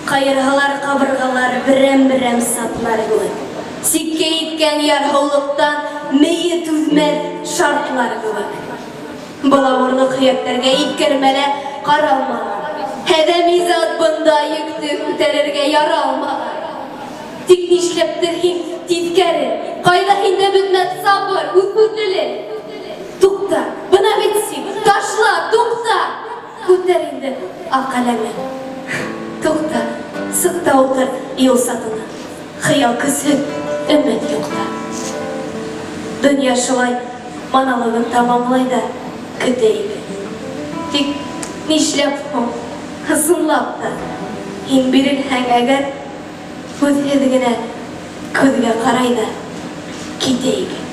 Каерһалар ҡабырғалар берәм-берәм сатнар кеүек. Сиккә еткән ярһыулыҡтан мейе түҙмәҫ шартлар кеүек. Был ауырлыҡ һөйәктәргә иҫкәрмә лә ҡаралмаған. Әҙәми зат бындай йөктө күтәрергә яралмаған. Тик нишләптер һин тиҫкәре, ҡайҙа һиндә бөтмәҫ сабыр, үҙһүҙлелек? Туҡта, бына бит сик, ташла, туҡта! Күтәр инде аҡ ҡәләмен. Туҡта, сыҡ та ултыр юл сатына. Хыял көсһөҙ, өмөт юҡта. Донъя шулай монологын тамамлай ҙа көтә егет. Тик нишләп һуң, ысынлап та, һин бирелһәң әгәр, һүҙһеҙ генә күҙгә ҡарай ҙа китә егет.